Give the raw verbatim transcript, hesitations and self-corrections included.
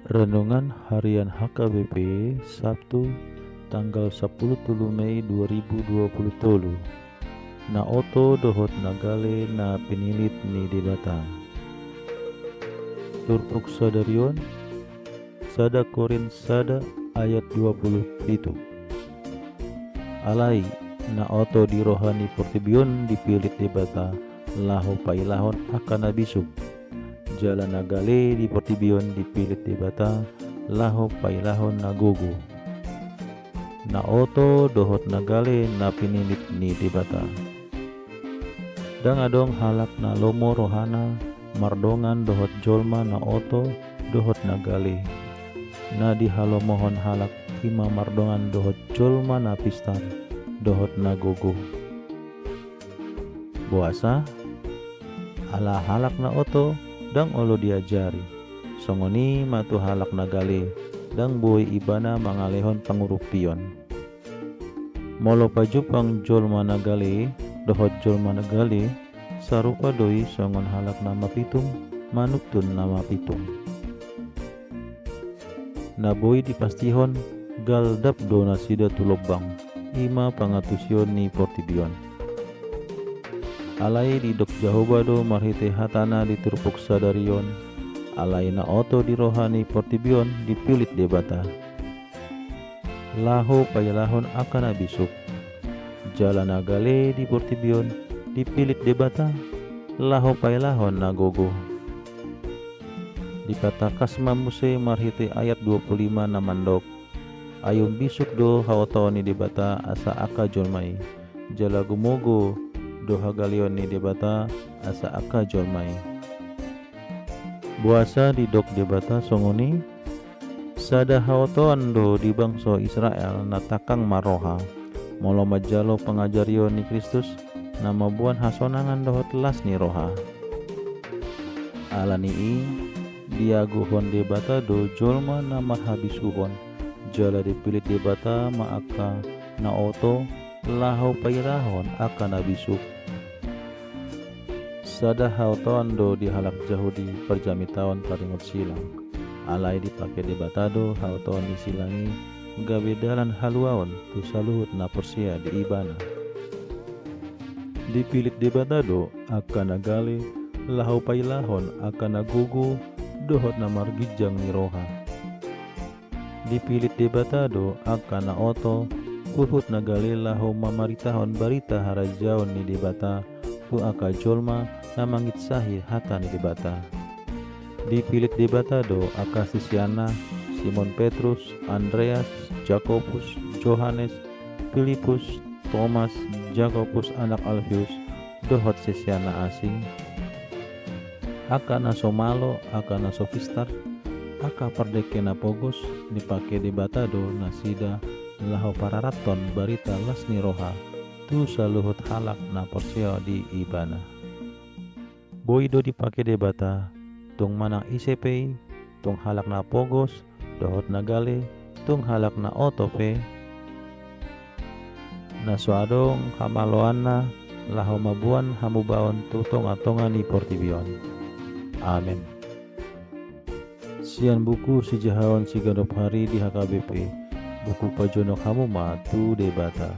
Renungan Harian H K B P, Sabtu, tanggal sampulu tolu Mei dua ribu dua pulu tolu. Na oto dohot na gale na pinillit ni Debata. Turpuk sadarion, sada Korint sada ayat dua pulu pitu. Alai, na oto di roha ni portibi on dipillit Debata, laho pailahon angka na bisuk. Jala na gale di portibi on dipillit Debata, laho pailahon na gogo. Na oto dohot na gale na pinillit ni Debata. Ndang adong halak na lomo rohana mardongan dohot jolma na oto dohot na gale. Na dihalomohon halak i ma mardongan dohot jolma na pistar dohot na gogo. Boasa? Ala halak na oto ndang olo diajari. Songon i ma tu halak na gale, ndang boi ibana mangalehon panguruppion. Molo pajumpang jolma na gale dohot jolma na gale, sarupa do i songon halak na mapitung manuntun na mapitung. Na boi dipastihon, galdap do nasida tu lombang, i ma pangantusion ni portibi on. Alai didok Jahowa do marhite hatana di turpuk sadarion, alai na oto di roha ni portibi on dipillit Debata, laho pailahon angka na bisuk. Jala na gale di portibi on dipillit Debata, laho pailahon na gogo. Dipatangkas ma muse marhite ayat dua pulu lima na mandok: Ai umbisuk do haotoon ni Debata asa angka jolma i, jala gumogo do hagaleon ni Debata asa angka jolma i. Boasa didok Debata songon i? Sada haotoon do di bangso Israel na tangkang marroha, molo manjalo pangajarion ni Kristus, na mamboan hasonangan dohot las ni roha. Ala ni i, diagohon Debata do jolma na marhabisuhon, jala dipillit Debata ma angka na oto, laho pailahon angka na bisuk. Sada haotoon do di halak Jahudi parjamitaon taringot silang. Alai dipake Debata do haotoon ni silang i gabe dalan haluaon tu saluhut na porsea di Ibana. Dipillit Debata do angka na gale laho pailahon angka na gogo dohot na marginjang ni roha. Dipillit Debata do angka na oto, huhut na gale laho mamaritahon barita harajaon ni Debata tu angka jolma na manginsahi hata ni Debata. Dipillit Debata do angka siseanna, Simon Petrus, Andreas, Jakobus, Johannes, Pilippus, Tomas, Jakobus anak Alfeus, dohot siseanna asing, angka na so malo, angka na so pistar, angka pardengke na pogos, dipake Debata do nasida laho pararathon barita las ni roha tu saluhut halak na porsea di Ibana. Boi do dipake Debata, tung manang ise pe i, tung halak na pogos dohot na gale, tung halak na oto pe, na so adong hamaloanna laho mamboan hamubaon tu tongatonga ni portibi on. Amen. Sian buku sijahaon siganup ari di H K B P, buku pajonok hamu ma tu Debata.